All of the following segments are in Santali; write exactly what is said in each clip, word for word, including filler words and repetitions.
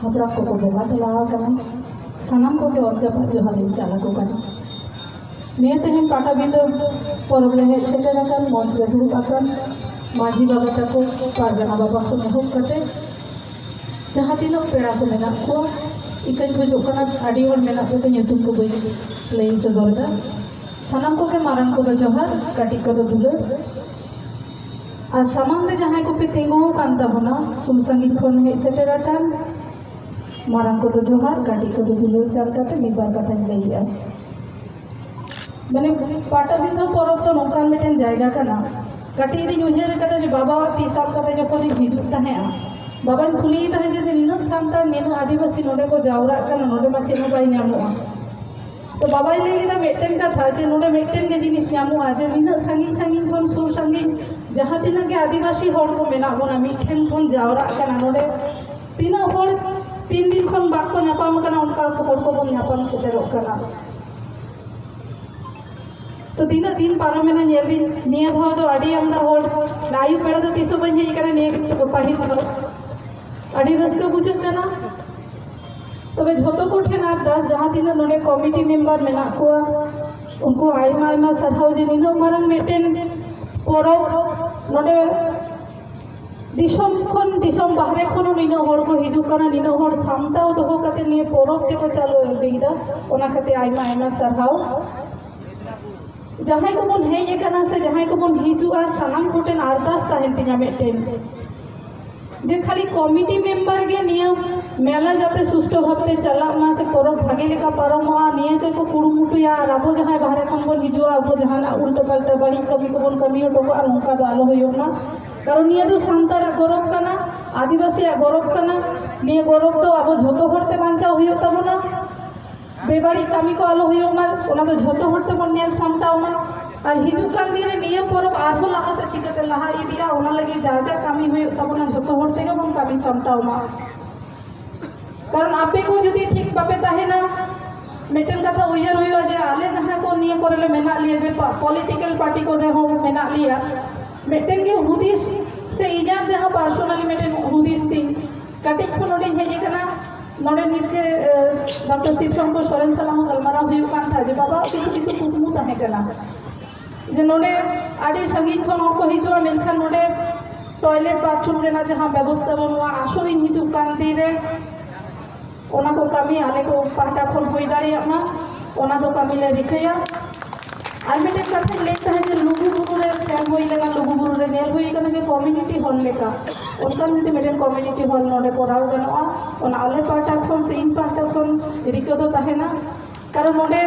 ᱦᱟᱯᱲᱟᱢ ᱠᱚᱠᱚ ᱵᱚᱸᱜᱟ ᱛᱟᱞᱟ ᱟᱠᱟᱱᱟ᱾ ᱥᱟᱱᱟᱢ ᱠᱚᱜᱮ ᱚᱛ ᱡᱟᱯᱟᱜ ᱡᱚᱦᱟᱨ ᱤᱧ ᱪᱟᱞ ᱟᱠᱚ ᱠᱟᱱᱟ᱾ ᱱᱤᱭᱟᱹ ᱛᱮᱦᱮᱧ ᱯᱟᱴᱟᱵᱤᱸᱫᱟᱹ ᱯᱚᱨᱚᱵᱽ ᱨᱮ ᱦᱮᱡ ᱥᱮᱴᱮᱨ ᱟᱠᱟᱱ, ᱢᱚᱧᱪ ᱨᱮ ᱫᱩᱲᱩᱵ ᱟᱠᱟᱱ ᱢᱟᱹᱡᱷᱤ ᱵᱟᱵᱟ ᱛᱟᱠᱚ, ᱯᱟᱨᱜᱟᱱᱟ ᱵᱟᱵᱟ ᱠᱷᱚᱱ ᱮᱦᱚᱵ ᱠᱟᱛᱮ ᱡᱟᱦᱟᱸ ᱛᱤᱱᱟᱹᱜ ᱯᱮᱲᱟ ᱠᱚ ᱢᱮᱱᱟᱜ ᱠᱚᱣᱟ, ᱤᱠᱟᱹᱧ ᱠᱷᱚᱡᱚᱜ ᱠᱟᱱᱟ ᱟᱹᱰᱤ ᱦᱚᱲ ᱢᱮᱱᱟᱜ ᱠᱚᱛᱮ ᱧᱩᱛᱩᱢ ᱠᱚ ᱵᱟᱹᱧ ᱞᱟᱹᱭ ᱥᱚᱫᱚᱨ ᱮᱫᱟ᱾ ᱥᱟᱱᱟᱢ ᱠᱚᱜᱮ ᱢᱟᱨᱟᱝ ᱠᱚᱫᱚ ᱡᱚᱦᱟᱨ, ᱠᱟᱹᱴᱤᱡ ᱠᱚᱫᱚ ᱫᱩᱞᱟᱹᱲ᱾ ᱟᱨ ᱥᱟᱢᱟᱝ ᱨᱮ ᱡᱟᱦᱟᱸᱭ ᱠᱚᱯᱮ ᱛᱤᱸᱜᱩ ᱟᱠᱟᱱ ᱛᱟᱵᱚᱱᱟ, ᱥᱩᱨ ᱥᱟᱺᱜᱤᱧ ᱠᱷᱚᱱ ᱦᱮᱡ ᱥᱮᱴᱮᱨ ᱟᱠᱟᱱ ᱢᱟᱨᱟᱝ ᱠᱚᱫᱚ ᱡᱚᱦᱟᱨ, ᱠᱟᱹᱴᱤᱡ ᱠᱚᱫᱚ ᱫᱩᱞᱟᱹᱲ ᱪᱟᱞ ᱠᱟᱛᱮ ᱢᱤᱫ ᱵᱟᱨ ᱠᱟᱛᱷᱟᱧ ᱞᱟᱹᱭᱮᱜᱼᱟ᱾ ᱢᱟᱱᱮ ᱯᱟᱴᱟᱵᱤᱸᱫᱷᱟᱹ ᱯᱚᱨᱚᱵᱽ ᱫᱚ ᱱᱚᱝᱠᱟᱱ ᱢᱤᱫᱴᱮᱱ ᱡᱟᱭᱜᱟ ᱠᱟᱱᱟ, ᱠᱟᱹᱴᱤᱡ ᱨᱤᱧ ᱩᱭᱦᱟᱹᱨ ᱟᱠᱟᱫᱟ ᱡᱮ ᱵᱟᱵᱟᱣᱟᱜ ᱛᱤ ᱥᱟᱵ ᱠᱟᱛᱮ ᱡᱚᱠᱷᱚᱱᱤᱧ ᱦᱤᱡᱩᱜ ᱛᱟᱦᱮᱸᱜᱼᱟ, ᱵᱟᱵᱟᱧ ᱠᱩᱞᱤᱭᱮ ᱛᱟᱦᱮᱸᱫ ᱡᱮ ᱱᱤᱱᱟᱹᱜ ᱥᱟᱱᱛᱟᱲ, ᱱᱤᱱᱟᱹᱜ ᱟᱹᱫᱤᱵᱟᱹᱥᱤ ᱱᱚᱰᱮ ᱠᱚ ᱡᱟᱣᱨᱟᱜ ᱠᱟᱱᱟ, ᱱᱚᱰᱮ ᱢᱟ ᱪᱮᱫ ᱦᱚᱸ ᱵᱟᱭ ᱧᱟᱢᱚᱜᱼᱟ᱾ ᱛᱚ ᱵᱟᱵᱟᱭ ᱞᱟᱹᱭ ᱞᱮᱫᱟ ᱢᱤᱫᱴᱮᱱ ᱠᱟᱛᱷᱟ ᱡᱮ ᱱᱚᱰᱮ ᱢᱤᱫᱴᱮᱱ ᱜᱮ ᱡᱤᱱᱤᱥ ᱧᱟᱢᱚᱜᱼᱟ, ᱡᱮ ᱱᱤᱱᱟᱹᱜ ᱥᱟᱺᱜᱤᱧ ᱥᱟᱺᱜᱤᱧ ᱠᱷᱚᱱ ᱥᱩᱨ ᱥᱟᱺᱜᱤᱧ ᱡᱟᱦᱟᱸ ᱛᱤᱱᱟᱹᱜ ᱜᱮ ᱟᱹᱫᱤᱵᱟᱹᱥᱤ ᱦᱚᱲ ᱠᱚ ᱢᱮᱱᱟᱜ ᱵᱚᱱᱟ, ᱢᱤᱫᱴᱷᱮᱱ ᱵᱚᱱ ᱡᱟᱣᱨᱟᱜ ᱠᱟᱱᱟ᱾ ᱱᱚᱰᱮ ᱛᱤᱱᱟᱹᱜ ᱦᱚᱲ ᱛᱤᱱ ᱫᱤᱱ ᱠᱷᱚᱱ ᱵᱟᱠᱚ ᱧᱟᱯᱟᱢ ᱠᱟᱱᱟ, ᱚᱱᱠᱟ ᱦᱚᱲ ᱠᱚᱵᱚᱱ ᱧᱟᱯᱟᱢ ᱥᱮᱴᱮᱨᱚᱜ ᱠᱟᱱᱟ᱾ ᱛᱚ ᱛᱤᱱᱟᱹᱜ ᱫᱤᱱ ᱯᱟᱨᱚᱢᱮᱱᱟ ᱧᱮᱞ ᱫᱤᱧ, ᱱᱤᱭᱟᱹ ᱫᱷᱟᱣ ᱫᱚ ᱟᱹᱰᱤ ᱟᱢᱫᱟ ᱦᱚᱲ, ᱟᱹᱭᱩᱵ ᱵᱮᱲᱟ ᱫᱚ ᱛᱤᱥ ᱦᱚᱸ ᱵᱟᱹᱧ ᱦᱮᱡ ᱟᱠᱟᱱᱟ ᱱᱤᱭᱟᱹ ᱯᱟᱹᱦᱤᱞ ᱫᱚ᱾ ᱟᱹᱰᱤ ᱨᱟᱹᱥᱠᱟᱹ ᱵᱩᱡᱷᱟᱹᱜ ᱠᱟᱱᱟ᱾ ᱛᱚᱵᱮ ᱡᱷᱚᱛᱚ ᱠᱚ ᱴᱷᱮᱱ ᱟᱨᱫᱟᱥ, ᱡᱟᱦᱟᱸ ᱛᱤᱱᱟᱹᱜ ᱱᱚᱰᱮ ᱠᱚᱢᱤᱴᱤ ᱢᱮᱢᱵᱟᱨ ᱢᱮᱱᱟᱜ ᱠᱚᱣᱟ, ᱩᱱᱠᱩ ᱟᱭᱢᱟ ᱟᱭᱢᱟ ᱥᱟᱨᱦᱟᱣ ᱡᱮ ᱱᱤᱱᱟᱹᱜ ᱢᱟᱨᱟᱝ ᱢᱤᱫᱴᱮᱱ ᱯᱚᱨᱚᱵᱽ ᱱᱚᱰᱮ ᱫᱤᱥᱚᱢ ᱠᱷᱚᱱ, ᱫᱤᱥᱚᱢ ᱵᱟᱦᱨᱮ ᱠᱷᱚᱱ ᱦᱚᱸ ᱱᱤᱱᱟᱹᱜ ᱦᱚᱲ ᱠᱚ ᱦᱤᱡᱩᱜ ᱠᱟᱱᱟ, ᱱᱤᱱᱟᱹᱜ ᱦᱚᱲ ᱥᱟᱢᱴᱟᱣ ᱫᱚᱦᱚ ᱠᱟᱛᱮ ᱱᱤᱭᱟᱹ ᱯᱚᱨᱚᱵᱽ ᱛᱮᱠᱚ ᱪᱟᱞᱟᱣ ᱤᱫᱤᱭᱮᱫᱟ᱾ ᱚᱱᱟ ᱠᱷᱟᱹᱛᱤᱨ ᱟᱭᱢᱟ ᱟᱭᱢᱟ ᱥᱟᱨᱦᱟᱣ᱾ ᱡᱟᱦᱟᱸᱭ ᱠᱚᱵᱚᱱ ᱦᱮᱡ ᱟᱠᱟᱱᱟ ᱥᱮ ᱡᱟᱦᱟᱸᱭ ᱠᱚᱵᱚᱱ ᱦᱤᱡᱩᱜᱼᱟ, ᱥᱟᱱᱟᱢ ᱠᱚᱴᱷᱮᱱ ᱟᱨᱫᱟᱥ ᱛᱟᱦᱮᱱ ᱛᱤᱧᱟ ᱢᱤᱫᱴᱮᱱ, ᱡᱮ ᱠᱷᱟᱹᱞᱤ ᱠᱚᱢᱤᱴᱤ ᱢᱮᱢᱵᱟᱨ ᱜᱮ ᱱᱤᱭᱟᱹ ᱢᱮᱞᱟ ᱡᱟᱛᱮ ᱥᱩᱥᱴᱷᱩ ᱵᱷᱟᱵᱛᱮ ᱪᱟᱞᱟᱜ ᱢᱟ ᱥᱮ ᱯᱚᱨᱚᱵᱽ ᱵᱷᱟᱜᱮ ᱞᱮᱠᱟ ᱯᱟᱨᱚᱢᱚᱜᱼᱟ, ᱱᱤᱭᱟᱹ ᱜᱮᱠᱚ ᱠᱩᱨᱩᱢᱩᱴᱩᱭᱟ᱾ ᱟᱨ ᱟᱵᱚ ᱡᱟᱦᱟᱸᱭ ᱵᱟᱦᱨᱮ ᱠᱷᱚᱱ ᱵᱚᱱ ᱦᱤᱡᱩᱜᱼᱟ, ᱟᱵᱚ ᱡᱟᱦᱟᱱᱟᱜ ᱩᱞᱴᱟᱹ ᱯᱟᱞᱴᱟᱹ ᱵᱟᱹᱲᱤᱡ ᱠᱟᱹᱢᱤ ᱠᱚᱵᱚᱱ ᱠᱟᱹᱢᱤ ᱦᱚᱴᱚ ᱠᱟᱜᱼᱟ, ᱱᱚᱝᱠᱟ ᱫᱚ ᱟᱞᱚ ᱦᱩᱭᱩᱜ ᱢᱟ᱾ ᱠᱟᱨᱚᱱ ᱱᱤᱭᱟᱹ ᱫᱚ ᱥᱟᱱᱛᱟᱲᱟᱜ ᱜᱚᱨᱚᱵᱽ ᱠᱟᱱᱟ, ᱟᱹᱫᱤᱵᱟᱹᱥᱤᱭᱟᱜ ᱜᱚᱨᱚᱵᱽ ᱠᱟᱱᱟ᱾ ᱱᱤᱭᱟᱹ ᱜᱚᱨᱚᱵᱽ ᱫᱚ ᱟᱵᱚ ᱡᱷᱚᱛᱚ ᱦᱚᱲ ᱛᱮ ᱵᱟᱧᱪᱟᱣ ᱦᱩᱭᱩᱜ ᱛᱟᱵᱚᱱᱟ᱾ ᱵᱮᱵᱟᱹᱲᱤᱡ ᱠᱟᱹᱢᱤ ᱠᱚ ᱟᱞᱚ ᱦᱩᱭᱩᱜ ᱢᱟ, ᱚᱱᱟ ᱫᱚ ᱡᱷᱚᱛᱚ ᱦᱚᱲ ᱛᱮᱵᱚᱱ ᱧᱮᱞ ᱥᱟᱢᱴᱟᱣ ᱢᱟ᱾ ᱟᱨ ᱦᱤᱡᱩᱜ ᱠᱟᱱ ᱫᱤᱱ ᱨᱮ ᱱᱤᱭᱟᱹ ᱯᱚᱨᱚᱵᱽ ᱟᱨᱦᱚᱸ ᱞᱟᱦᱟ ᱥᱮᱫ ᱪᱤᱠᱟᱹᱛᱮ ᱞᱟᱦᱟ ᱤᱫᱤᱜᱼᱟ, ᱚᱱᱟ ᱞᱟᱹᱜᱤᱫ ᱡᱟ ᱡᱟ ᱠᱟᱹᱢᱤ ᱦᱩᱭᱩᱜ ᱛᱟᱵᱚᱱᱟ, ᱡᱷᱚᱛᱚ ᱦᱚᱲ ᱛᱮᱜᱮ ᱵᱚᱱ ᱠᱟᱹᱢᱤ ᱥᱟᱢᱴᱟᱣ ᱢᱟ᱾ ᱠᱟᱨᱚᱱ ᱟᱯᱮ ᱠᱚ ᱡᱩᱫᱤ ᱴᱷᱤᱠ ᱵᱟᱯᱮ ᱛᱟᱦᱮᱱᱟ, ᱢᱤᱫᱴᱮᱱ ᱠᱟᱛᱷᱟ ᱩᱭᱦᱟᱹᱨ ᱦᱩᱭᱩᱜᱼᱟ ᱡᱮ ᱟᱞᱮ ᱡᱟᱦᱟᱸ ᱠᱚ ᱱᱤᱭᱟᱹ ᱠᱚᱨᱮ ᱞᱮ ᱢᱮᱱᱟᱜ ᱞᱮᱭᱟ, ᱡᱮ ᱯᱚᱞᱤᱴᱤᱠᱮᱞ ᱯᱟᱨᱴᱤ ᱠᱚᱨᱮ ᱦᱚᱸ ᱢᱮᱱᱟᱜ ᱞᱮᱭᱟ, ᱢᱤᱫᱴᱮᱱ ᱜᱮ ᱦᱩᱫᱤᱥ ᱥᱮ ᱤᱧᱟᱹᱜ ᱡᱟᱦᱟᱸ ᱯᱟᱨᱥᱳᱱᱟᱞᱤ ᱢᱤᱫᱴᱮᱱ ᱦᱩᱫᱤᱥ ᱛᱤᱧ, ᱠᱟᱹᱴᱤᱡ ᱠᱷᱚᱱ ᱱᱚᱰᱮᱧ ᱦᱮᱡ ᱟᱠᱟᱱᱟ᱾ ᱱᱚᱰᱮ ᱱᱤᱛᱜᱮ ᱰᱚᱠᱴᱚᱨ ᱥᱤᱵ ᱥᱚᱝᱠᱚᱨ ᱥᱚᱨᱮᱱ ᱥᱟᱞᱟᱜ ᱦᱚᱸ ᱜᱟᱞᱢᱟᱨᱟᱣ ᱦᱩᱭᱩᱜ ᱠᱟᱱ ᱛᱟᱦᱮᱸ ᱡᱮ ᱵᱟᱵᱟ ᱠᱤᱪᱷᱩ ᱠᱤᱪᱷᱩ ᱠᱩᱠᱢᱩ ᱛᱟᱦᱮᱸ ᱠᱟᱱᱟ, ᱡᱮ ᱱᱚᱰᱮ ᱟᱹᱰᱤ ᱥᱟᱺᱜᱤᱧ ᱠᱷᱚᱱ ᱦᱚᱲ ᱠᱚ ᱦᱤᱡᱩᱜᱼᱟ, ᱢᱮᱱᱠᱷᱟᱱ ᱱᱚᱰᱮ ᱴᱚᱭᱞᱮᱴ ᱵᱟᱛᱷᱨᱩᱢ ᱨᱮᱱᱟᱜ ᱡᱟᱦᱟᱸ ᱵᱮᱵᱚᱥᱛᱷᱟ ᱵᱟᱹᱱᱩᱜᱼᱟ, ᱟᱥᱚᱜ ᱤᱧ ᱦᱤᱡᱩᱜ ᱠᱟᱱ ᱫᱤᱱ ᱨᱮ ᱚᱱᱟ ᱠᱚ ᱠᱟᱹᱢᱤ ᱟᱞᱮ ᱠᱚ ᱯᱟᱦᱴᱟ ᱠᱷᱚᱱ ᱦᱩᱭ ᱫᱟᱲᱮᱭᱟᱜ ᱢᱟ, ᱚᱱᱟ ᱫᱚ ᱠᱟᱹᱢᱤ ᱞᱮ ᱨᱤᱠᱟᱹᱭᱟ᱾ ᱟᱨ ᱢᱤᱫᱴᱮᱱ ᱠᱟᱛᱷᱟᱧ ᱞᱟᱹᱭ ᱛᱟᱦᱮᱸᱫ ᱡᱮ ᱞᱩᱜᱩ ᱵᱩᱨᱩ ᱨᱮ ᱥᱮᱱ ᱦᱩᱭ ᱞᱮᱱᱟ, ᱞᱩᱜᱩ ᱵᱩᱨᱩ ᱨᱮ ᱧᱮᱞ ᱦᱩᱭ ᱠᱟᱱᱟ ᱡᱮ ᱠᱚᱢᱤᱭᱩᱱᱤᱴᱤ ᱦᱚᱞ ᱞᱮᱠᱟ, ᱚᱱᱠᱟᱱ ᱡᱩᱫᱤ ᱢᱤᱫᱴᱮᱱ ᱠᱚᱢᱤᱭᱩᱱᱤᱴᱤ ᱦᱚᱞ ᱱᱚᱰᱮ ᱠᱚᱨᱟᱣ ᱜᱟᱱᱚᱜᱼᱟ, ᱚᱱᱟ ᱟᱞᱮ ᱯᱟᱦᱴᱟ ᱠᱷᱚᱱ ᱥᱮ ᱤᱧ ᱯᱟᱦᱴᱟ ᱠᱷᱚᱱ ᱨᱤᱠᱟᱹ ᱫᱚ ᱛᱟᱦᱮᱱᱟ᱾ ᱠᱟᱨᱚᱱ ᱱᱚᱰᱮ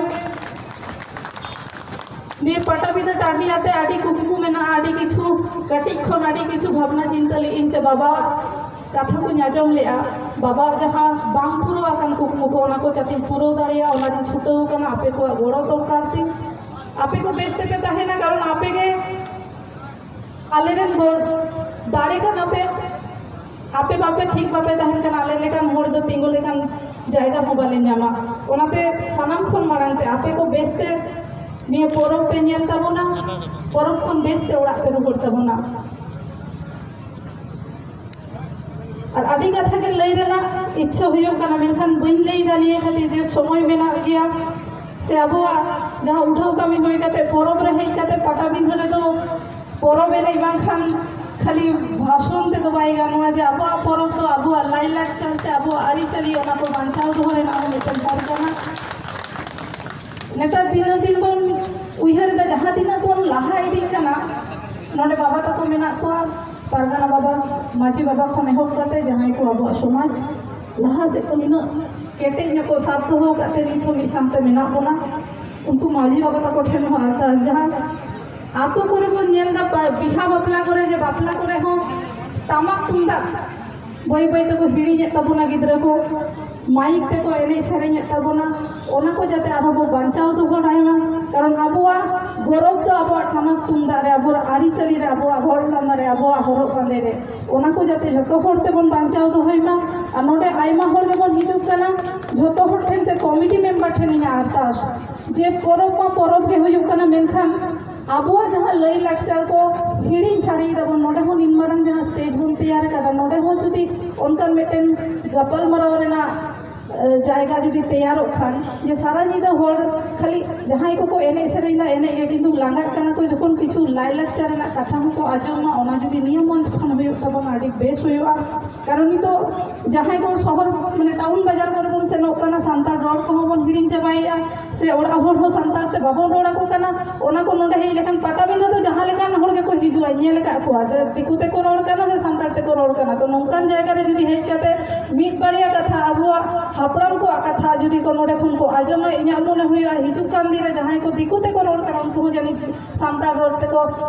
ᱱᱤᱭᱟᱹ ᱯᱟᱴᱟᱵᱤᱸᱫᱷᱟᱹ ᱴᱟᱺᱰᱤ ᱟᱛᱮ ᱟᱹᱰᱤ ᱠᱩᱠᱢᱩ ᱢᱮᱱᱟᱜᱼᱟ, ᱟᱹᱰᱤ ᱠᱤᱪᱷᱩ ᱠᱟᱹᱴᱤᱡ ᱠᱷᱚᱱ ᱟᱹᱰᱤ ᱠᱤᱪᱷᱩ ᱵᱷᱟᱵᱽᱱᱟ ᱪᱤᱱᱛᱟᱹ ᱞᱮᱫ ᱤᱧ ᱥᱮ ᱵᱟᱵᱟᱣᱟᱜ ᱠᱟᱛᱷᱟ ᱠᱚᱧ ᱟᱸᱡᱚᱢ ᱞᱮᱫᱼᱟ, ᱵᱟᱵᱟᱣᱟᱜ ᱡᱟᱦᱟᱸ ᱵᱟᱝ ᱯᱩᱨᱟᱹᱣ ᱟᱠᱟᱱ ᱠᱩᱠᱢᱩ ᱠᱚ ᱚᱱᱟ ᱠᱚ ᱡᱟᱛᱮᱧ ᱯᱩᱨᱟᱹᱣ ᱫᱟᱲᱮᱭᱟᱜᱼᱟ, ᱚᱱᱟᱨᱤᱧ ᱪᱷᱩᱴᱟᱹᱣ ᱟᱠᱟᱱᱟ᱾ ᱟᱯᱮ ᱠᱚᱣᱟᱜ ᱜᱚᱲᱚ ᱫᱚᱨᱠᱟᱨ ᱛᱤᱧ, ᱟᱯᱮ ᱠᱚ ᱵᱮᱥ ᱛᱮᱯᱮ ᱛᱟᱦᱮᱱᱟ, ᱠᱟᱨᱚᱱ ᱟᱯᱮ ᱜᱮ ᱟᱞᱮᱨᱮᱱ ᱜᱚᱲ ᱫᱟᱲᱮ ᱠᱟᱱᱟ ᱯᱮ᱾ ᱟᱯᱮ ᱵᱟᱯᱮ ᱴᱷᱤᱠ ᱵᱟᱯᱮ ᱛᱟᱦᱮᱱ ᱠᱟᱱᱟ, ᱟᱞᱮ ᱞᱮᱠᱟᱱ ᱦᱚᱲ ᱫᱚ ᱛᱤᱸᱜᱩ ᱞᱮᱠᱟᱱ ᱡᱟᱭᱜᱟ ᱦᱚᱸ ᱵᱟᱞᱮ ᱧᱟᱢᱟ᱾ ᱚᱱᱟᱛᱮ ᱥᱟᱱᱟᱢ ᱠᱷᱚᱱ ᱢᱟᱲᱟᱝ ᱛᱮ ᱟᱯᱮ ᱠᱚ ᱵᱮᱥ ᱛᱮ ᱱᱤᱭᱟᱹ ᱯᱚᱨᱚᱵᱽ ᱯᱮ ᱧᱮᱞ ᱛᱟᱵᱚᱱᱟ, ᱯᱚᱨᱚᱵᱽ ᱠᱷᱚᱱ ᱵᱮᱥ ᱛᱮ ᱚᱲᱟᱜ ᱯᱮ ᱨᱩᱣᱟᱹᱲ ᱛᱟᱵᱚᱱᱟ᱾ ᱟᱨ ᱟᱹᱰᱤ ᱠᱟᱛᱷᱟ ᱜᱮ ᱞᱟᱹᱭ ᱨᱮᱱᱟᱜ ᱤᱪᱪᱷᱟᱹ ᱦᱩᱭᱩᱜ ᱠᱟᱱᱟ, ᱢᱮᱱᱠᱷᱟᱱ ᱵᱟᱹᱧ ᱞᱟᱹᱭ ᱫᱟᱲᱮᱭᱟᱜ ᱠᱷᱟᱹᱛᱤᱨ ᱡᱮ ᱥᱚᱢᱚᱭ ᱢᱮᱱᱟᱜ ᱜᱮᱭᱟ᱾ ᱥᱮ ᱟᱵᱚᱣᱟᱜ ᱡᱟᱦᱟᱸ ᱩᱰᱷᱟᱹᱣ ᱠᱟᱹᱢᱤ ᱦᱩᱭ ᱠᱟᱛᱮ ᱯᱚᱨᱚᱵᱽ ᱨᱮ ᱦᱮᱡ ᱠᱟᱛᱮ ᱯᱟᱴᱟᱵᱤᱸᱫᱷᱟᱹ ᱨᱮᱫᱚ ᱯᱚᱨᱚᱵᱽ ᱮᱱᱮᱡ ᱵᱟᱝᱠᱷᱟᱱ ᱠᱷᱟᱹᱞᱤ ᱵᱷᱟᱥᱚᱱ ᱛᱮᱫᱚ ᱵᱟᱭ ᱜᱟᱱᱚᱜᱼᱟ, ᱡᱮ ᱟᱵᱚᱣᱟᱜ ᱯᱚᱨᱚᱵᱽ ᱫᱚ ᱟᱵᱚᱣᱟᱜ ᱞᱟᱭᱞᱟᱠᱪᱟᱨ ᱥᱮ ᱟᱵᱚᱣᱟᱜ ᱟᱹᱨᱤᱪᱟᱹᱞᱤ ᱚᱱᱟ ᱠᱚ ᱵᱟᱧᱪᱟᱣ ᱫᱚᱦᱚ ᱨᱮᱱᱟᱜ ᱦᱚᱸ ᱢᱤᱫᱴᱮᱱ ᱦᱚᱨ ᱠᱟᱱᱟ᱾ ᱱᱮᱛᱟᱨ ᱫᱤᱱᱟᱹ ᱫᱤᱱ ᱵᱚᱱ ᱩᱭᱦᱟᱹᱨ ᱮᱫᱟ, ᱡᱟᱦᱟᱸ ᱛᱤᱱᱟᱹᱜ ᱵᱚᱱ ᱞᱟᱦᱟ ᱤᱫᱤᱜ ᱠᱟᱱᱟ, ᱱᱚᱰᱮ ᱵᱟᱵᱟ ᱛᱟᱠᱚ ᱢᱮᱱᱟᱜ ᱠᱚᱣᱟ, ᱯᱟᱨᱜᱟᱱᱟ ᱵᱟᱵᱟ, ᱢᱟᱹᱡᱷᱤ ᱵᱟᱵᱟ ᱠᱷᱚᱱ ᱮᱦᱚᱵ ᱠᱟᱛᱮ ᱡᱟᱦᱟᱸᱭ ᱠᱚ ᱟᱵᱚᱣᱟᱜ ᱥᱚᱢᱟᱡᱽ ᱞᱟᱦᱟ ᱥᱮᱫ ᱠᱚ ᱱᱤᱱᱟᱹᱜ ᱠᱮᱴᱮᱡ ᱧᱚᱜ ᱠᱚ ᱥᱟᱵ ᱫᱚᱦᱚ ᱟᱠᱟᱫ ᱛᱮ ᱱᱤᱛ ᱦᱚᱸ ᱢᱤᱫ ᱥᱟᱶᱛᱮ ᱢᱮᱱᱟᱜ ᱵᱚᱱᱟ, ᱩᱱᱠᱩ ᱢᱟᱹᱡᱷᱤ ᱵᱟᱵᱟ ᱛᱟᱠᱚ ᱴᱷᱮᱱ ᱦᱚᱸ ᱟᱨᱫᱟᱥ, ᱡᱟᱦᱟᱸ ᱟᱛᱳ ᱠᱚᱨᱮ ᱵᱚᱱ ᱧᱮᱞ ᱮᱫᱟ, ᱵᱟ-, ᱵᱤᱦᱟ ᱵᱟᱯᱞᱟ ᱠᱚᱨᱮ ᱡᱮ ᱵᱟᱯᱞᱟ ᱠᱚᱨᱮ ᱦᱚᱸ ᱴᱟᱢᱟᱠ ᱛᱩᱢᱫᱟᱜ ᱵᱟᱹᱭ ᱵᱟᱹᱭ ᱛᱮᱠᱚ ᱦᱤᱲᱤᱧᱮᱫ ᱛᱟᱵᱚᱱᱟ ᱜᱤᱫᱽᱨᱟᱹ ᱠᱚ, ᱢᱟᱭᱤᱠ ᱛᱮᱠᱚ ᱮᱱᱮᱡ ᱥᱮᱨᱮᱧᱮᱫ ᱛᱟᱵᱚᱱᱟ, ᱚᱱᱟ ᱠᱚ ᱡᱟᱛᱮ ᱟᱨᱦᱚᱸ ᱵᱚ ᱵᱟᱧᱪᱟᱣ ᱫᱚᱦᱚ ᱫᱟᱲᱮᱭᱟᱜ ᱢᱟ᱾ ᱠᱟᱨᱚᱱ ᱟᱵᱚᱣᱟᱜ ᱜᱚᱨᱚᱵᱽ ᱫᱚ ᱟᱵᱚᱣᱟᱜ ᱴᱟᱢᱟᱠ ᱛᱩᱢᱫᱟᱜ ᱨᱮ, ᱟᱵᱚᱣᱟᱜ ᱟᱹᱨᱤᱪᱟᱹᱞᱤ ᱨᱮ, ᱟᱵᱚᱣᱟᱜ ᱨᱚᱲ ᱞᱟᱸᱫᱟ ᱨᱮ, ᱟᱵᱚᱣᱟᱜ ᱦᱚᱨᱚᱜ ᱵᱟᱸᱫᱮ ᱨᱮ, ᱚᱱᱟ ᱠᱚ ᱡᱟᱛᱮ ᱡᱷᱚᱛᱚ ᱦᱚᱲ ᱛᱮᱵᱚᱱ ᱵᱟᱧᱪᱟᱣ ᱫᱚᱦᱚᱭ ᱢᱟ᱾ ᱟᱨ ᱱᱚᱰᱮ ᱟᱭᱢᱟ ᱦᱚᱲ ᱜᱮᱵᱚᱱ ᱦᱤᱡᱩᱜ ᱠᱟᱱᱟ, ᱡᱷᱚᱛᱚ ᱦᱚᱲ ᱴᱷᱮᱱ ᱥᱮ ᱠᱚᱢᱤᱴᱤ ᱢᱮᱢᱵᱟᱨ ᱴᱷᱮᱱ ᱤᱧᱟᱹᱜ ᱟᱨᱫᱟᱥ ᱡᱮ ᱯᱚᱨᱚᱵᱽ ᱢᱟ ᱯᱚᱨᱚᱵᱽ ᱜᱮ ᱦᱩᱭᱩᱜ ᱠᱟᱱᱟ, ᱢᱮᱱᱠᱷᱟᱱ ᱟᱵᱚᱣᱟᱜ ᱡᱟᱦᱟᱸ ᱞᱟᱹᱭ ᱞᱟᱠᱪᱟᱨ ᱠᱚ ᱦᱤᱲᱤᱧ ᱥᱟᱹᱨᱤᱭ ᱫᱟᱵᱚᱱ᱾ ᱱᱚᱰᱮ ᱦᱚᱸ ᱱᱤᱱ ᱢᱟᱨᱟᱝ ᱡᱟᱦᱟᱸ ᱥᱴᱮᱡᱽ ᱵᱚᱱ ᱛᱮᱭᱟᱨ ᱟᱠᱟᱫᱟ, ᱱᱚᱰᱮ ᱦᱚᱸ ᱡᱩᱫᱤ ᱚᱱᱠᱟᱱ ᱢᱤᱫᱴᱮᱱ ᱜᱟᱯᱟᱞᱢᱟᱨᱟᱣ ᱨᱮᱱᱟᱜ ᱡᱟᱭᱜᱟ ᱡᱩᱫᱤ ᱛᱮᱭᱟᱨᱚᱜ ᱠᱷᱟᱱ, ᱡᱮ ᱥᱟᱨᱟ ᱧᱤᱫᱟᱹ ᱦᱚᱲ ᱠᱷᱟᱹᱞᱤ ᱡᱟᱦᱟᱸᱭ ᱠᱚᱠᱚ ᱮᱱᱮᱡ ᱥᱮᱨᱮᱧ ᱫᱟ, ᱮᱱᱮᱡ ᱜᱮ, ᱠᱤᱱᱛᱩ ᱞᱟᱸᱜᱟᱜ ᱠᱟᱱᱟ ᱠᱚ, ᱡᱚᱠᱷᱚᱱ ᱠᱤᱪᱷᱩ ᱞᱟᱭᱼᱞᱟᱠᱪᱟᱨ ᱨᱮᱱᱟᱜ ᱠᱟᱛᱷᱟ ᱦᱚᱸᱠᱚ ᱟᱸᱡᱚᱢ ᱢᱟ, ᱚᱱᱟ ᱡᱩᱫᱤ ᱱᱤᱭᱟᱹ ᱢᱚᱧᱪ ᱠᱷᱚᱱ ᱦᱩᱭᱩᱜ ᱛᱟᱵᱚᱱᱟ, ᱟᱹᱰᱤ ᱵᱮᱥ ᱦᱩᱭᱩᱜᱼᱟ᱾ ᱠᱟᱨᱚᱱ ᱱᱤᱛᱚᱜ ᱡᱟᱦᱟᱸᱭ ᱠᱚ ᱥᱚᱦᱚᱨ, ᱢᱟᱱᱮ, ᱴᱟᱣᱩᱱ ᱵᱟᱡᱟᱨ ᱠᱚᱨᱮ ᱵᱚᱱ ᱥᱮᱱᱚᱜ ᱠᱟᱱᱟ, ᱥᱟᱱᱛᱟᱲ ᱨᱚᱲ ᱠᱚᱦᱚᱸ ᱵᱚᱱ ᱦᱤᱲᱤᱧ ᱪᱟᱵᱟᱭᱮᱫᱼᱟ, ᱥᱮ ᱚᱲᱟᱜ ᱦᱚᱲ ᱦᱚᱸ ᱥᱟᱱᱛᱟᱲ ᱛᱮ ᱵᱟᱵᱚᱱ ᱨᱚᱲ ᱟᱠᱚ ᱠᱟᱱᱟ᱾ ᱚᱱᱟ ᱠᱚ ᱱᱚᱰᱮ ᱦᱮᱡ ᱞᱮᱠᱷᱟᱱ, ᱯᱟᱴᱟᱵᱤᱸᱫᱷᱟᱹ ᱫᱚ ᱡᱟᱦᱟᱸ ᱞᱮᱠᱟᱱ ᱦᱚᱲ ᱜᱮᱠᱚ ᱦᱤᱡᱩᱜᱼᱟ, ᱧᱮᱞ ᱟᱠᱟᱫ ᱠᱚᱣᱟ, ᱫᱤᱠᱩ ᱛᱮᱠᱚ ᱨᱚᱲ ᱠᱟᱱᱟ ᱥᱮ ᱥᱟᱱᱛᱟᱲ ᱛᱮᱠᱚ ᱨᱚᱲ ᱠᱟᱱᱟ᱾ ᱛᱚ, ᱱᱚᱝᱠᱟᱱ ᱡᱟᱭᱜᱟ ᱨᱮ ᱡᱩᱫᱤ ᱦᱮᱡ ᱠᱟᱛᱮ ᱢᱤᱫ ᱵᱟᱨᱭᱟ ᱠᱟᱛᱷᱟ, ᱟᱵᱚᱣᱟᱜ ᱦᱟᱯᱲᱟᱢ ᱠᱚᱣᱟᱜ ᱠᱟᱛᱷᱟ ᱡᱩᱫᱤ ᱠᱚ ᱱᱚᱰᱮ ᱠᱷᱚᱱ ᱠᱚ ᱟᱸᱡᱚᱢᱟ, ᱤᱧᱟᱹᱜ ᱢᱚᱱᱮ ᱦᱩᱭᱩᱜᱼᱟ, ᱦᱤᱡᱩᱜ ᱠᱟᱱ ᱫᱤᱱ ᱨᱮ ᱡᱟᱦᱟᱸᱭ ᱠᱚ ᱫᱤᱠᱩ ᱛᱮᱠᱚ ᱨᱚᱲ ᱠᱟᱱᱟ, ᱩᱱᱠᱩ ᱦᱚᱸ ᱡᱟᱹᱱᱤᱡ ᱥᱟᱱᱛᱟᱲ ᱨᱚᱲ ᱛᱮᱠᱚ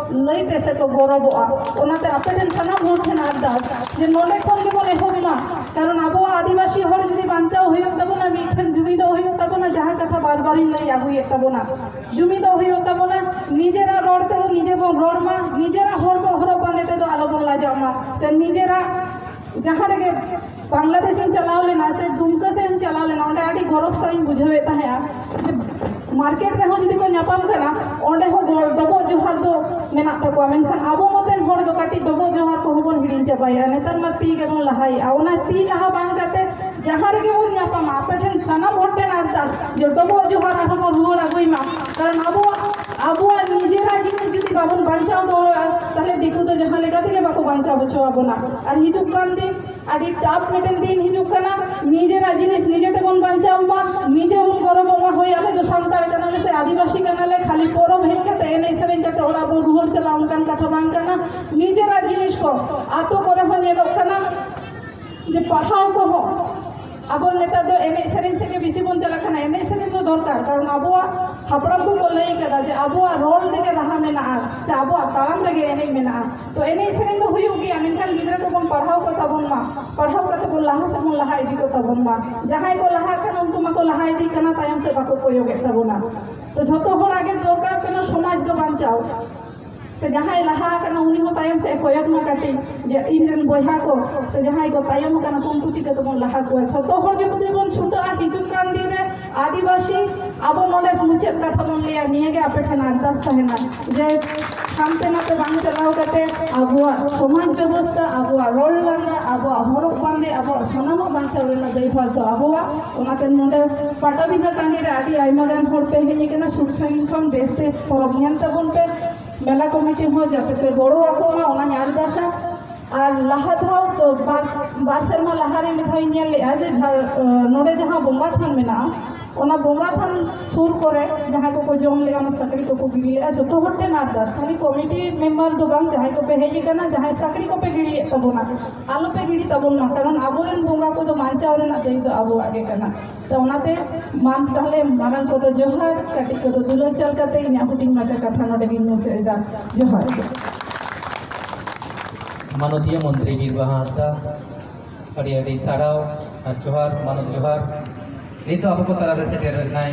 ᱞᱟᱹᱭ ᱛᱮ ᱥᱮ ᱠᱚ ᱜᱚᱨᱚᱵᱚᱜᱼᱟ᱾ ᱚᱱᱟᱛᱮ ᱟᱯᱮ ᱴᱷᱮᱱ ᱥᱟᱱᱟᱢ ᱦᱚᱲ ᱴᱷᱮᱱ ᱟᱨᱫᱟᱥ ᱡᱮ ᱱᱚᱰᱮ ᱠᱷᱚᱱ ᱜᱮᱵᱚᱱ ᱮᱦᱚᱵ ᱢᱟ, ᱠᱟᱨᱚᱱ ᱟᱵᱚᱣᱟᱜ ᱟᱹᱫᱤᱵᱟᱹᱥᱤ ᱦᱚᱲ ᱡᱩᱫᱤ ᱵᱟᱧᱪᱟᱣ ᱦᱩᱭᱩᱜ ᱛᱟᱵᱚᱱᱟ, ᱢᱤᱫᱴᱷᱮᱱ ᱡᱩᱢᱤᱫᱚᱜ ᱦᱩᱭᱩᱜ ᱛᱟᱵᱚᱱᱟ, ᱡᱟᱦᱟᱸ ᱠᱟᱛᱷᱟ ᱵᱟᱨ ᱵᱟᱨᱤᱧ ᱞᱟᱹᱭ ᱟᱹᱜᱩᱭᱮᱫ ᱛᱟᱵᱚᱱᱟ, ᱡᱩᱢᱤᱫᱚᱜ ᱦᱩᱭᱩᱜ ᱛᱟᱵᱚᱱᱟ᱾ ᱱᱤᱡᱮᱨᱟᱜ ᱨᱚᱲ ᱛᱮᱫᱚ ᱱᱤᱡᱮ ᱵᱚᱱ ᱨᱚᱲ ᱢᱟ, ᱱᱤᱡᱮᱨᱟᱜ ᱦᱚᱲᱢᱚ ᱦᱚᱨᱚᱜ ᱵᱟᱸᱫᱮ ᱛᱮᱫᱚ ᱟᱞᱚ ᱵᱚᱱ ᱞᱟᱡᱟᱜ ᱢᱟ, ᱥᱮ ᱱᱤᱡᱮᱨᱟᱜ ᱡᱟᱦᱟᱸ ᱨᱮᱜᱮ ᱵᱟᱝᱞᱟᱫᱮᱥ ᱤᱧ ᱪᱟᱞᱟᱣ ᱞᱮᱱᱟ ᱥᱮ ᱫᱩᱢᱠᱟᱹ ᱥᱮᱫ ᱤᱧ ᱪᱟᱞᱟᱣ ᱞᱮᱱᱟ, ᱚᱸᱰᱮ ᱟᱹᱰᱤ ᱜᱚᱨᱚᱵᱽ ᱥᱟᱶ ᱤᱧ ᱵᱩᱡᱷᱟᱹᱣᱮᱫ ᱛᱟᱦᱮᱸᱜᱼᱟ ᱡᱮ ᱢᱟᱨᱠᱮᱴ ᱨᱮᱦᱚᱸ ᱡᱩᱫᱤ ᱠᱚ ᱧᱟᱯᱟᱢ ᱠᱟᱱᱟ, ᱚᱸᱰᱮ ᱦᱚᱸ ᱜᱚ-, ᱰᱚᱵᱚᱜ ᱡᱚᱦᱟᱨ ᱫᱚ ᱢᱮᱱᱟᱜ ᱛᱟᱠᱚᱣᱟ᱾ ᱢᱮᱱᱠᱷᱟᱱ ᱟᱵᱚ ᱱᱚᱛᱮᱱ ᱦᱚᱲ ᱫᱚ ᱠᱟᱹᱴᱤᱡ ᱰᱚᱵᱚᱜ ᱡᱚᱦᱟᱨ ᱠᱚᱦᱚᱸ ᱵᱚᱱ ᱦᱤᱲᱤᱧ ᱪᱟᱵᱟᱭᱮᱫᱼᱟ᱾ ᱱᱮᱛᱟᱨ ᱢᱟ ᱛᱤ ᱜᱮᱵᱚᱱ ᱞᱟᱦᱟᱭᱮᱫᱼᱟ᱾ ᱚᱱᱟ ᱛᱤ ᱞᱟᱦᱟ ᱵᱟᱝ ᱠᱟᱛᱮ ᱡᱟᱦᱟᱸ ᱨᱮᱜᱮ ᱵᱚᱱ ᱧᱟᱯᱟᱢᱟ, ᱟᱯᱮ ᱴᱷᱮᱱ ᱥᱟᱱᱟᱢ ᱦᱚᱲ ᱴᱷᱮᱱ ᱟᱨᱫᱟᱥ ᱡᱮ ᱰᱚᱵᱚᱜ ᱡᱚᱦᱟᱨ ᱟᱨᱦᱚᱸ ᱵᱚᱱ ᱨᱩᱣᱟᱹᱲ ᱟᱹᱜᱩᱭ ᱢᱟ᱾ ᱠᱟᱨᱚᱱ ᱟᱵᱚᱣᱟᱜ, ᱟᱵᱚᱣᱟᱜ ᱱᱤᱡᱮᱨᱟᱜ ᱡᱤᱱᱤᱥ ᱡᱩᱫᱤ ᱵᱟᱵᱚᱱ ᱵᱟᱧᱪᱟᱣ ᱫᱚᱦᱚᱭᱟ, ᱛᱟᱦᱞᱮ ᱫᱤᱠᱩ ᱫᱚ ᱡᱟᱦᱟᱸ ᱞᱮᱠᱟ ᱛᱮᱜᱮ ᱵᱟᱠᱚ ᱵᱟᱧᱪᱟᱣ ᱦᱚᱪᱚ ᱟᱵᱚᱱᱟ᱾ ᱟᱨ ᱦᱤᱡᱩᱜ ᱠᱟᱱ ᱫᱤᱱ ᱟᱹᱰᱤ ᱴᱟᱯ ᱢᱤᱫᱴᱮᱱ ᱫᱤᱱ ᱦᱤᱡᱩᱜ ᱠᱟᱱᱟ᱾ ᱱᱤᱡᱮᱨᱟᱜ ᱡᱤᱱᱤᱥ ᱱᱤᱡᱮ ᱛᱮᱵᱚᱱ ᱵᱟᱧᱪᱟᱣ ᱢᱟ, ᱱᱤᱡᱮ ᱵᱚᱱ ᱜᱚᱨᱚᱵᱚᱜ ᱢᱟ, ᱦᱳᱭ, ᱟᱞᱮ ᱫᱚ ᱥᱟᱱᱛᱟᱲ ᱠᱟᱱᱟᱞᱮ ᱥᱮ ᱟᱹᱫᱤᱵᱟᱹᱥᱤ ᱠᱟᱱᱟᱞᱮ, ᱠᱷᱟᱹᱞᱤ ᱯᱚᱨᱚᱵᱽ ᱦᱮᱡ ᱠᱟᱛᱮ ᱮᱱᱮᱡ ᱥᱮᱨᱮᱧ ᱠᱟᱛᱮ ᱚᱲᱟᱜ ᱵᱚᱱ ᱨᱩᱣᱟᱹᱲ ᱪᱟᱞᱟᱜᱼᱟ, ᱚᱱᱠᱟᱱ ᱠᱟᱛᱷᱟ ᱵᱟᱝ ᱠᱟᱱᱟ᱾ ᱱᱤᱡᱮᱨᱟᱜ ᱡᱤᱱᱤᱥ ᱠᱚ, ᱟᱛᱳ ᱠᱚᱨᱮ ᱦᱚᱸ ᱧᱮᱞᱚᱜ ᱠᱟᱱᱟ ᱡᱮ ᱯᱟᱲᱦᱟᱣ ᱠᱚᱦᱚᱸ ᱟᱵᱚ ᱱᱮᱛᱟᱨ ᱫᱚ ᱮᱱᱮᱡ ᱥᱮᱨᱮᱧ ᱥᱮᱫ ᱜᱮ ᱵᱮᱥᱤ ᱵᱚᱱ ᱪᱟᱞᱟᱜ ᱠᱟᱱᱟ᱾ ᱮᱱᱮᱡ ᱥᱮᱨᱮᱧ ᱫᱚ ᱫᱚᱨᱠᱟᱨ, ᱠᱟᱨᱚᱱ ᱟᱵᱚᱣᱟᱜ ᱦᱟᱯᱲᱟᱢ ᱠᱚᱠᱚ ᱞᱟᱹᱭ ᱠᱟᱫᱟ ᱡᱮ ᱟᱵᱚᱣᱟᱜ ᱨᱚᱲ ᱨᱮᱜᱮ ᱨᱟᱦᱟ ᱢᱮᱱᱟᱜᱼᱟ, ᱥᱮ ᱟᱵᱚᱣᱟᱜ ᱛᱟᱲᱟᱢ ᱨᱮᱜᱮ ᱮᱱᱮᱡ ᱢᱮᱱᱟᱜᱼᱟ᱾ ᱛᱚ ᱮᱱᱮᱡ ᱥᱮᱨᱮᱧ ᱫᱚ ᱦᱩᱭᱩᱜ ᱜᱮᱭᱟ, ᱢᱮᱱᱠᱷᱟᱱ ᱜᱤᱫᱽᱨᱟᱹ ᱠᱚᱵᱚᱱ ᱯᱟᱲᱦᱟᱣ ᱠᱚ ᱛᱟᱵᱚᱱ ᱢᱟ, ᱯᱟᱲᱦᱟᱣ ᱠᱟᱛᱮ ᱵᱚᱱ ᱞᱟᱦᱟ ᱥᱮᱫ ᱵᱚᱱ ᱞᱟᱦᱟ ᱤᱫᱤ ᱠᱚ ᱛᱟᱵᱚᱱ ᱢᱟ᱾ ᱡᱟᱦᱟᱸᱭ ᱠᱚ ᱞᱟᱦᱟᱜ ᱠᱟᱱᱟ, ᱩᱱᱠᱩ ᱢᱟᱠᱚ ᱞᱟᱦᱟ ᱤᱫᱤᱜ ᱠᱟᱱᱟ, ᱛᱟᱭᱚᱢ ᱥᱮᱫ ᱵᱟᱠᱚ ᱠᱚᱭᱚᱜᱮᱫ ᱛᱟᱵᱚᱱᱟ᱾ ᱛᱚ ᱡᱷᱚᱛᱚ ᱦᱚᱲᱟᱜ ᱜᱮ ᱫᱚᱨᱠᱟᱨ ᱠᱟᱱᱟ ᱥᱚᱢᱟᱡᱽ ᱫᱚ ᱵᱟᱧᱪᱟᱣ᱾ ᱥᱮ ᱡᱟᱦᱟᱸᱭ ᱞᱟᱦᱟ ᱟᱠᱟᱱᱟ, ᱩᱱᱤ ᱦᱚᱸ ᱛᱟᱭᱚᱢ ᱥᱮᱫ ᱮ ᱠᱚᱭᱚᱜ ᱢᱟ ᱠᱟᱹᱴᱤᱡ, ᱡᱮ ᱤᱧ ᱨᱮᱱ ᱵᱚᱭᱦᱟ ᱠᱚ ᱥᱮ ᱡᱟᱦᱟᱸᱭ ᱠᱚ ᱛᱟᱭᱚᱢ ᱟᱠᱟᱱᱟ ᱠᱚ, ᱩᱱᱠᱩ ᱪᱤᱠᱟᱹ ᱛᱮᱵᱚᱱ ᱞᱟᱦᱟ ᱠᱚᱣᱟ᱾ ᱡᱷᱚᱛᱚ ᱦᱚᱲ ᱡᱩᱫᱤ ᱵᱚᱱ ᱪᱷᱩᱴᱟᱹᱜᱼᱟ, ᱦᱤᱡᱩᱜ ᱠᱟᱱ ᱫᱤᱱ ᱨᱮ ᱟᱹᱫᱤᱵᱟᱹᱥᱤ ᱟᱵᱚ ᱱᱚᱰᱮ ᱢᱩᱪᱟᱹᱫ ᱠᱟᱛᱷᱟ ᱵᱚᱱ ᱞᱟᱹᱭᱟ, ᱱᱤᱭᱟᱹ ᱜᱮ ᱟᱯᱮ ᱴᱷᱮᱱ ᱟᱨᱫᱟᱥ ᱛᱟᱦᱮᱱᱟ ᱡᱮ ᱦᱟᱱᱛᱮ ᱱᱟᱛᱮ ᱵᱟᱝ ᱪᱟᱞᱟᱣ ᱠᱟᱛᱮ ᱟᱵᱚᱣᱟᱜ ᱥᱚᱢᱟᱡᱽ ᱵᱮᱵᱚᱥᱛᱟ, ᱟᱵᱚᱣᱟᱜ ᱨᱚᱲ ᱞᱟᱸᱫᱟ, ᱟᱵᱚᱣᱟᱜ ᱦᱚᱨᱚᱜ ᱵᱟᱸᱫᱮ, ᱟᱵᱚᱣᱟᱜ ᱥᱟᱱᱟᱢᱟᱜ ᱵᱟᱧᱪᱟᱣ ᱨᱮᱱᱟᱜ ᱫᱟᱭᱵᱷᱟᱨ ᱫᱚ ᱟᱵᱚᱣᱟᱜ᱾ ᱚᱱᱟᱛᱮ ᱱᱚᱰᱮ ᱯᱟᱴᱟᱵᱤᱸᱫᱷᱟᱹ ᱴᱟᱺᱰᱤ ᱨᱮ ᱟᱹᱰᱤ ᱟᱭᱢᱟ ᱜᱟᱱ ᱦᱚᱲ ᱯᱮ ᱦᱮᱡ ᱟᱠᱟᱱᱟ, ᱥᱩᱨ ᱥᱟᱺᱜᱤᱧ ᱠᱷᱚᱱ ᱵᱮᱥᱛᱮ ᱯᱚᱨᱚᱵᱽ ᱧᱮᱞ ᱛᱟᱵᱚᱱ ᱯᱮ᱾ ᱢᱮᱞᱟ ᱠᱚᱢᱤᱴᱤ ᱦᱚᱸ ᱡᱟᱛᱮ ᱯᱮ ᱜᱚᱲᱚ ᱟᱠᱚ ᱢᱟ, ᱚᱱᱟᱧ ᱟᱨᱫᱟᱥᱟ᱾ ᱟᱨ ᱞᱟᱦᱟ ᱫᱷᱟᱣ ᱫᱚ ᱵᱟᱨ, ᱵᱟᱨ ᱥᱮᱨᱢᱟ ᱞᱟᱦᱟᱨᱮ ᱢᱤᱫ ᱫᱷᱟᱣ ᱤᱧ ᱧᱮᱞ ᱞᱮᱫᱼᱟ ᱡᱮ ᱡᱷᱟ-, ᱱᱚᱰᱮ ᱡᱟᱦᱟᱸ ᱵᱚᱸᱜᱟ ᱛᱷᱟᱱ ᱢᱮᱱᱟᱜᱼᱟ, ᱚᱱᱟ ᱵᱚᱸᱜᱟ ᱛᱷᱟᱱ ᱥᱩᱨ ᱠᱚᱨᱮ ᱡᱟᱦᱟᱸᱭ ᱠᱚᱠᱚ ᱡᱚᱢ ᱞᱮᱫᱼᱟ, ᱚᱱᱟ ᱥᱟᱹᱠᱲᱤ ᱠᱚᱠᱚ ᱜᱤᱰᱤ ᱞᱮᱫᱼᱟ᱾ ᱡᱚᱛᱚ ᱦᱚᱲ ᱴᱷᱮᱱ ᱟᱨᱫᱟᱥ, ᱠᱷᱟᱹᱞᱤ ᱠᱚᱢᱤᱴᱤ ᱢᱮᱢᱵᱟᱨ ᱫᱚ ᱵᱟᱝ, ᱡᱟᱦᱟᱸᱭ ᱠᱚᱯᱮ ᱦᱮᱡ ᱟᱠᱟᱱᱟ, ᱡᱟᱦᱟᱸᱭ ᱥᱟᱹᱠᱲᱤ ᱠᱚᱯᱮ ᱜᱤᱰᱤᱭᱮᱫ ᱛᱟᱵᱚᱱᱟ, ᱟᱞᱚᱯᱮ ᱜᱤᱰᱤ ᱛᱟᱵᱚᱱ ᱢᱟ, ᱠᱟᱨᱚᱱ ᱟᱵᱚᱨᱮᱱ ᱵᱚᱸᱜᱟ ᱠᱚᱫᱚ ᱵᱟᱧᱪᱟᱣ ᱨᱮᱱᱟᱜ ᱫᱟᱹᱭᱤᱛ ᱫᱚ ᱟᱵᱚᱣᱟᱜ ᱜᱮ ᱠᱟᱱᱟ᱾ ᱛᱚ ᱚᱱᱟᱛᱮ ᱢᱟ ᱛᱟᱦᱞᱮ ᱢᱟᱨᱟᱝ ᱠᱚᱫᱚ ᱡᱚᱦᱟᱨ, ᱠᱟᱹᱴᱤᱡ ᱠᱚᱫᱚ ᱫᱩᱞᱟᱹᱲ ᱪᱟᱞ ᱠᱟᱛᱮ ᱤᱧᱟᱹᱜ ᱦᱩᱰᱤᱧ ᱢᱟᱪᱷᱟ ᱠᱟᱛᱷᱟ ᱱᱚᱰᱮ ᱜᱤᱧ ᱢᱩᱪᱟᱹᱫ ᱮᱫᱟ᱾ ᱡᱚᱦᱟᱨ᱾ ᱢᱟᱱᱚᱛᱤᱭᱟᱹ ᱢᱚᱱᱛᱨᱤ ᱵᱤᱨ ᱵᱟᱦᱟ ᱦᱟᱸᱥᱫᱟ, ᱟᱹᱰᱤ ᱟᱹᱰᱤ ᱥᱟᱨᱦᱟᱣ ᱟᱨ ᱡᱚᱦᱟᱨ, ᱢᱟᱱᱚᱛ ᱡᱚᱦᱟᱨ᱾ ᱱᱤᱛᱚᱜ ᱟᱵᱚ ᱠᱚ ᱛᱟᱞᱟᱨᱮ ᱥᱮᱴᱮᱨ ᱞᱮᱱᱟᱭ